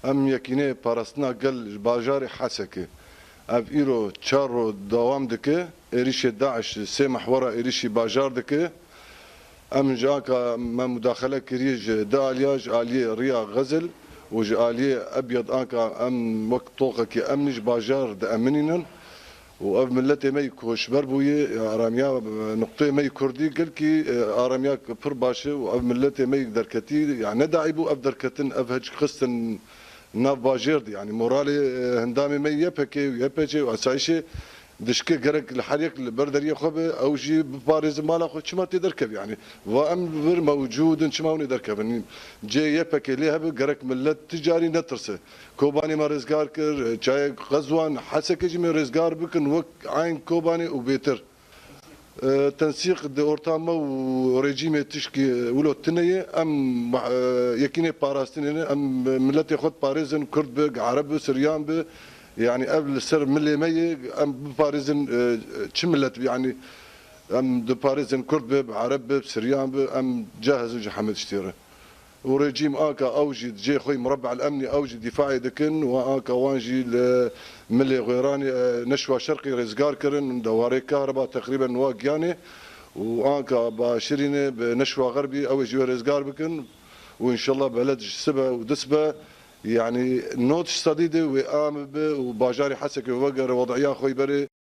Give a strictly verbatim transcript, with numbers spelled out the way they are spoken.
Em Yekîneyê Parastina Gel ji bajarê Hesekê. Ev îro çar roj dewam dike. Êrîşê DAIŞ sê mehwera êrîşî bajar dike. Em ji anka me mudaxele kiriye ji di aliya, ji aliyê Riya Xezil û ji aliyê Ebyad, anka em wek toqekî emnî ji bajar dieminînin. Û ev miletê me yî koçber bûye, aramiya, e, nuqteyê me yî kurdî gelkî, e, aramiya pir baş e û ev miletê me yî derketî, ya ne daî bû ev derketin, ev hiç xistin nav bajêr de, yanî moralê, e, hindamê me Y P G û Y P G û asayişê dişke gerek li her yek li ber deriyê xwe be, ew jî biparêze mala xwe, çima tê derkevî, yanî va em vir mewcûd in, çima hûn ê derkevin? Cê Y P G lê hebe gerek milet ti carî netirse. Kobanê me rêzgar kir, çayê Qezwan, Hesekê jî me rêzgar bikin, wek eyn Kobanê û bêtir. E, tensîq di orta me û rejîmê tişkî wilo tune ye. Em, e, yekînê parastinê ne, em miletê xwe diparêzin, Kurd be, Ereb be, Siryan be. Yanî ev li ser milê me ye, em biparêzin, e, çi milet be, yanî em diparêzin, Kurd be, Ereb be, Siryan be, em cahiz û ji hemî tiştê re. Û rejîm anka ew jî di cihê xwe yî murebe'l emnî, ew jî dîfaê dikin û anka wan jî li milê Xwêranê, e, Neşwa Şerqî rêzgar kirin, dewarê kahreba teqrîben wa giyanê û anka Başirînê bi Neşwa Xerbî ew ê jî wê rêzgar bikin û înşallah beled ji sibe û di sibe, yanî nod ji sedî de wê am be û bajarê Hesekê wegere wediya xwe yî berê.